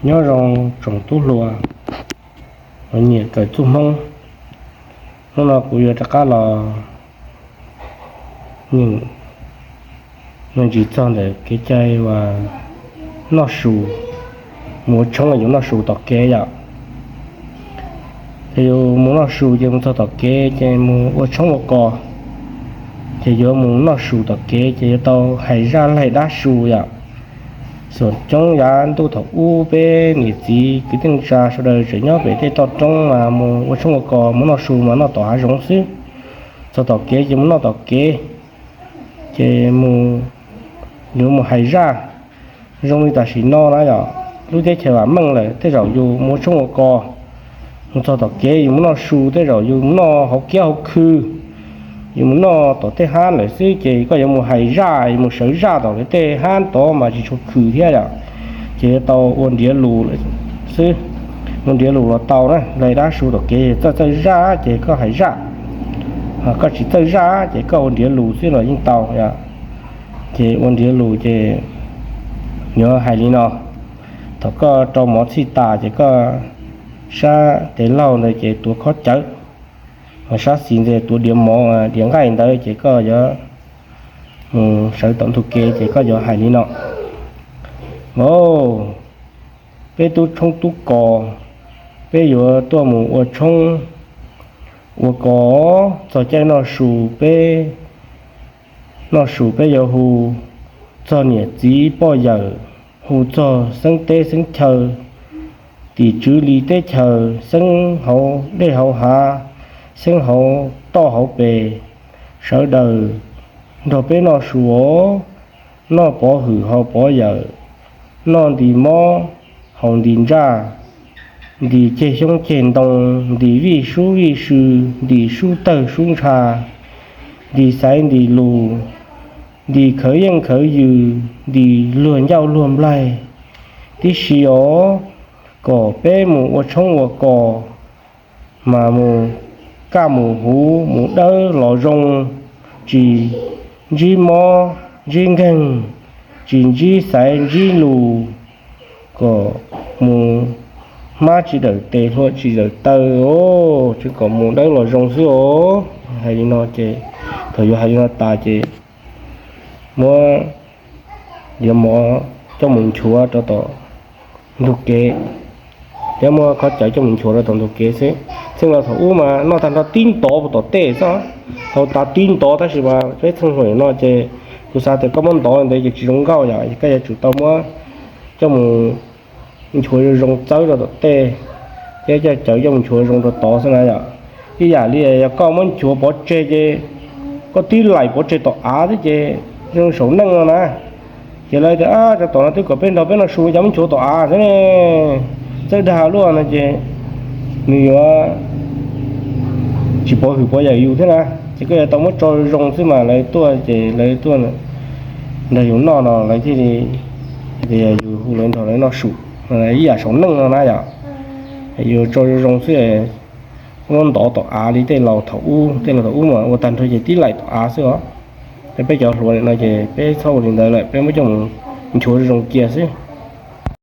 Nyob zoo tsoom tub hluas uas nyiam kawm txuj Hmoob, hnub no kuv yuav rov qab los nyeem me ntsis txog ntawm kev cai uas noj su, mus ua tshoob yuav noj su tom kev yom. Ces yus mus noj su ces mus txog tom kev ces mus ua tshoob ua kos, ces yuav mus noj su tom kev ces yuav tau hais zaj laig dab su yom. Xyoo coob yav ntuj thaum ub peb niam txiv kwv tij neej tsa sawv daws tseem nyob pem tej toj roob mas mus ua tshoob ua kos mus noj su mas noj tom hav zoov xwb. Txog tom kev ces mus noj tom kev, ces mus, yuav mus hais zaj zoo li tam sim no na yom. Lub teb chaws vam meej lawm tej zaum yus mus ua tshoob ua kos, mus txog tom kev yus mus noj su tej zaum yus mus noj hauv kiab hauv khw, yus mus noj tom tej hab lawm xwb ces koj yuav mus hais zaj, yuav mus sawv zaj tom lawv tej hab tod mas tsis tshua khwm thiab yom. Ces yuav tau ua ntiav lus xwb, ua ntiav lus los tau na. Laig dab su tom kev txawj txawj zaj ces koj hais zaj, koj tsis txawj zaj ces koj ua ntiav lus xwb los yeej tau yom. Ces ua ntiav lus ces yuav hais li no: thaum koj rau mov txhij tas ces koj sab tes laug ntawd ces tuav khob cawv, sab xis ntawd tuav diav mov diav nqaij ntawd ces koj yuav mus sawv tom ntug kev ces koj yuav hais li no: Au, peb tub tshoob tub kos, peb yuav tuaj mus ua tshoob ua kos, txog caij noj su peb, noj su peb yuav hu txog niam txiv poj yawm, hu txog xeeb teb xeeb chaw, tim tswv li teb chaws, xeeb hauv dej hauv hav, xeeb hauv toj hauv pes, sawv daws nrog peb noj su os. Noj pov hwm haus pov yawm, noj ntim mob haus ntim ntsaj, ntim ceg xyoob ceg ntoo, ntim vij sub vij sw, ntim sub tawg sub ntsha, ntim xaiv ntim lus, ntim khawv yeej khawv yws, ntim luag ncauj luag nplaig tib si os, kom peb mus ua tshoob ua kos mas mus kaj mus huv mus dawb los zoo, tsis ntsib mob ntsib nkeeg, tsis ntsib xaiv ntsib lus, kom mus hmab tsis dawm tes hlua tsis dawm taw os, tsis kom mus dawb los zoo xwb os. Hais li no ces, thaum yuav hais li no tas ces muab diav mov coj mus nchuav rau tom ntug kev, thiab muab khob cawv coj mus nchuav rau tom ntug kev xwb. Txheej laus thaum ub mas noj tag nrho tib ntov puag tom tej xwb, thaum tas tib ntov, tab sis mas peb txheej hluas no ces kuv xav tias koj muab ntov ntawd ces tsis zoo nkauj yom, koj yuav tsum tau muab coj mus nchuav zoo zoo txawb rau tom tej, thiab coj cawv coj mus nchuav zoo rau tod xwb na yom. Ib yam li yog koj muab nchuav pov tseg ces koj tib laim pov tseg tom av xwb ces zoo saum neej no na. Ces lawv tias, rau tom no twb kom peb nrog peb noj su, cas muab nchuav tom av xwb ne, txawj dag luaj no ces nws yuav tsis pov hwm pov yawm yus thiab na. Ces koj yuav tau muab tso zoo xwb mas lawv tuaj ces lawv tuaj nrog yus noj no lawv thiaj li tias yus hu lawv nrog lawv noj su, ib yam saum neej no na yom. Yus tso zoo zoo xwb, muab ntov tom av li tej laus thaum ub, tej laus thaum ub mas ua tag nrho ces tib laim tom av xwb os. Peb cov hluas no ces peb txhob ua li ntawd lawm, peb muab coj mus nchuav zoo zoo cia xwb.